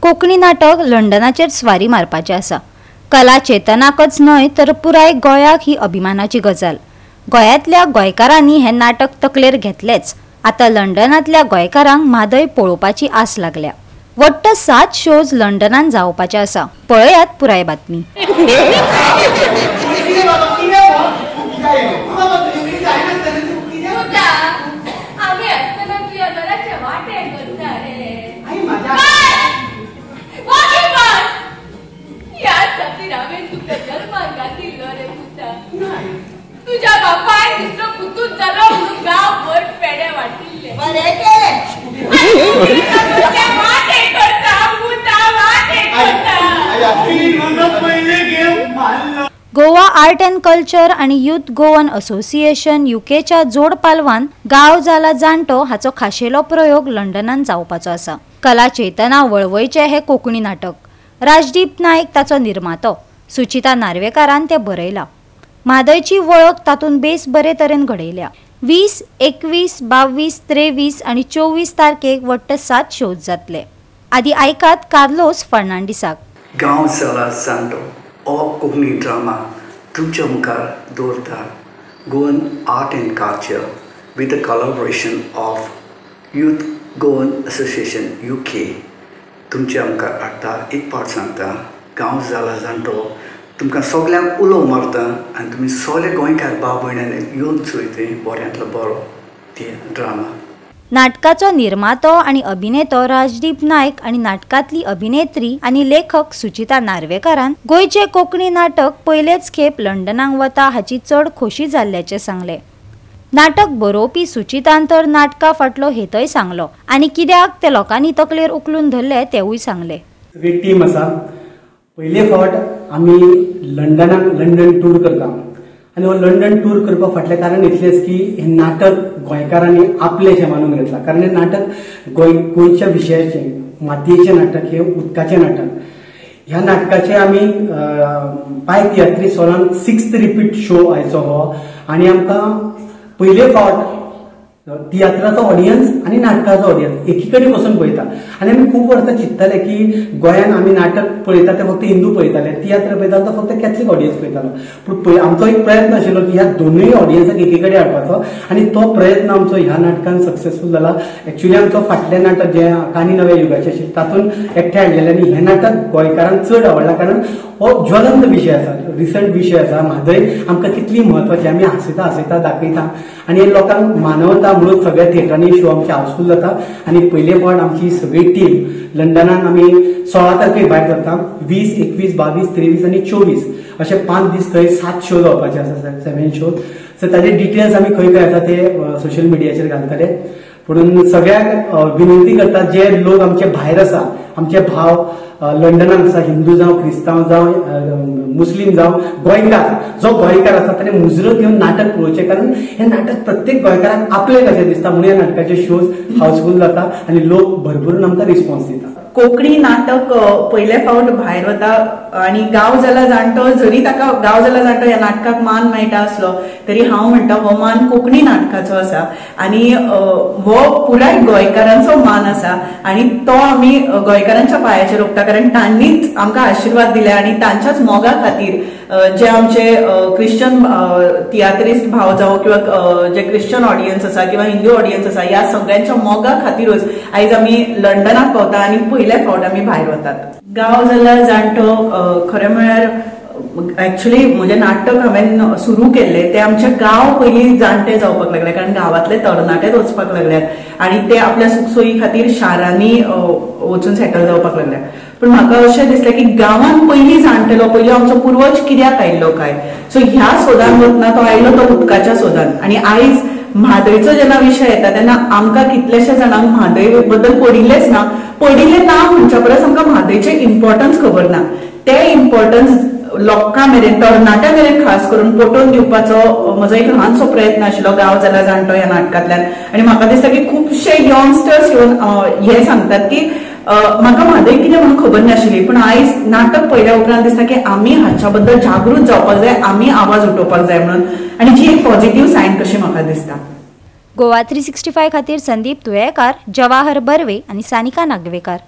कोंकणी नाटक लंडनाचेर स्वारी मारपाचें आसा. कला चेतनाकच न्हय तर पुराय गोंयाक ही अभिमानाची गजाल. गोंयांतल्या गोंयकारांनी हें नाटक तकलेर घेतलेंच, आतां लंडनांतल्या गोंयकारांक म्हादय पळोवपाची आस लागल्या. वट्ट 7 शोज लंडनान जावपाचे आसा. पळयात पुराय बातमी. तुझ्या बापाय दुसरो पुतून जालो म्हणून गांवभर पेडे वाटिल्ले. बरें केलें. गोवा आर्ट अँड कल्चर आनी यूथ गोवन असोसिएशन युकेच्या जोड पालवान गांव जाला जाणटो हाचो खाशेलो प्रयोग लंडनान जावपाचो आसा. कला चेतना वळवयचें हें कोंकणी नाटक. राजदीप नायक ताचो निर्मातो, सुचिता नार्वेकारान तें बरयलां. म्हादयची वळख तातूंत बेस बरे तरेन घडयल्या. 20, 21, 22, 23 आनी 24 तारखेक वट्ट 7 शोज जातले. आदी आयकात कार्लोस फर्नांडीसाक. गांव जाला जाणटो हो कोंकणी ड्रामा तुमच्या मुखार दवरता Goan art and culture with the collaboration of youth Goan association UK तुमच्या मुखार हाडटा. एक पावट सांगता, गांव जाला जाणटो तुमकां सगल्यांक उलो मारता आनी तुमी सगळे गोंयकार भाव भयणांनी येवन चोय तें बऱ्यांतलो बरो ती ड्रामा. नाटकाचो निर्मातो आनी अभिनेतो राजदीप नायक आनी नाटकांतली अभिनेत्री आनी लेखक सुचिता नार्वेकारान गोंयचें कोंकणी नाटक पयलेच खेप लंडनाक वता हाची चड खोशी जाल्ल्याचें सांगलें. नाटक बरोवपी सुचितान तर नाटका फाटलो हेतय सांगलो आनी कित्याक ते लोकांनी तकलेर उखलून धरले तेवूय सांगले. सगळी टीम आसा. पयले फावट आमी लंडनाक लंडन टूर करता आनी हो लंडन टूर करपा फाटलें कारण इतलेंच की हें नाटक गोंयकारांनी आपलें मानून घेतलां. कारण हें नाटक गोंयच्या विशयाचें, मातयेचें नाटक, हें उदकाचें नाटक. ह्या नाटकाचें आमी पाय तियात्रीस्त हॉलान 6th repeat show आयचो हो आनी आमकां पयले फावट तियात्राचो ऑडियन्स आनी नाटकाचो ऑडियन्स एकी कडेन बसून पळयता. आनी आमी खूब वर्सां चिंतताले की गोंयान आमी नाटक पळयता ते फक्त हिंदू पळयताले, तियात्र पळयता तो फक्त कॅथलीक ऑडियन्स पळयतालो. पूण आमचो एक प्रयत्न आशिल्लो की ह्या दोनूय ऑडियन्साक एकी कडेन हाडपाचो आनी तो प्रयत्न आमचो ह्या नाटकान सक्सेसफूल जाला. एक्चुअली आमचो फाटलें नाटक जें काणी नव्या युगाचें आशिल्लें तातूंत एकठांय हाडलेलें आनी हें नाटक गोंयकारांक चड आवडलां कारण हो ज्वलंत विशय आसा, रिसंट विशय आसा. म्हादय आमकां कितली म्हत्वाची आमी हांसयता हांसयता दाखयता आनी लोकांक मानवता म्हणून सगळ्या थिएटरांनी शो आमचे हाऊसफूल जाता. आनी पयले फावट आमची सगळी टीम लंडनाक आमी 16 तारखेक भायर सरता. 20, 21, 22, 23 आनी 24 अशे 5 दीस थंय 7 शो जावपाचे आसा, 7 शो. सो ताजे डिटेल्स आमी खंय खंय आसा ते सोशल मिडियाचेर घालतले. पूण सगळ्यांक विनंती करता, जे लोक आमचे भायर आसा, आमचे भाव लंडनाक आसा, हिंदू जावं, क्रिस्तांव जावं, मुस्लीम जावं, गोंयकार, जो गोंयकार आसा ताणें मुजरत येवन नाटक पळोवचें. कारण हें नाटक प्रत्येक गोंयकाराक आपलें कशें दिसता म्हणून ह्या नाटकाचे शोज हाऊसफूल जाता आनी लोक भरभरून आमकां रिस्पॉन्स दिता. कोंकणी नाटक पयले फावट भायर वता आनी गांव जाला जाणटो जरी ताका गांव जाला जाणटो ह्या नाटकाक मान मेळटा आसलो तरी हांव म्हणटा हो मान कोंकणी नाटकाचो आसा आनी हो पुराय गोंयकारांचो मान आसा आनी तो आमी गोंयकारांच्या पांयाचेर रोखता कारण तांणीच आमकां आशिर्वाद दिले आनी तांच्याच मोगा खातीर जे आमचे क्रिश्चन तियात्रिस्ट भाव जावं किंवा जे क्रिश्चन ऑडियन्स आसा किंवा हिंदू ऑडियन्स आसा ह्या सगळ्यांच्या मोगा खातीरूच आयज आमी लंडनाक पावता आनी पयले फावट आमी भायर वतात. गांव जाला जाणटो खरें म्हळ्यार एक्चुअली म्हजें नाटक हांवें सुरू केल्लें तें आमच्या गांव पयलीं जाणटे जावपाक लागले कारण गांवांतले तरणाटेच वचपाक लागल्यात आनी ते आपल्या सुखसोयी खातीर शारांनी वचून सेटल जावपाक लागल्यात. पूण म्हाका अशें दिसलें की गांवांत पयलीं जाणटेलो, पयलीं आमचो पुर्वज कित्याक आयिल्लो काय, सो ह्या सोदान वतना तो आयलो तो उदकाच्या सोदान. आनी आयज म्हादयचो जेन्ना विशय येता तेन्ना आमकां कितलेशे जाणांक म्हादय बद्दल पडिल्लेंच ना, पडिल्लें ना म्हणच्या परस आमकां म्हादयचें इम्पॉर्टन्स खबर ना. तें इम्पॉर्टन्स लोकां मेरेन, तरणाट्यां मेरेन खास करून पटोवन दिवपाचो म्हजो एक ल्हानसो प्रयत्न आशिल्लो गांव जाला जाणटो ह्या नाटकांतल्यान. आनी म्हाका दिसता की खुबशे यंगस्टर्स येवन हे सांगतात की म्हाका म्हादय कितें म्हणून खबर नाशिल्ली, पूण आयज नाटक पळयल्या उपरांत दिसता की आमी हाच्या बद्दल जागृत जावपाक जाय, आमी आवाज उठोवपाक जाय म्हणून, आनी जी एक पॉझिटिव्ह सायन कशी म्हाका दिसता. गोवा 365 खातीर संदीप तुयेकार, जवाहर बर्वे आनी सानिका नागवेकार.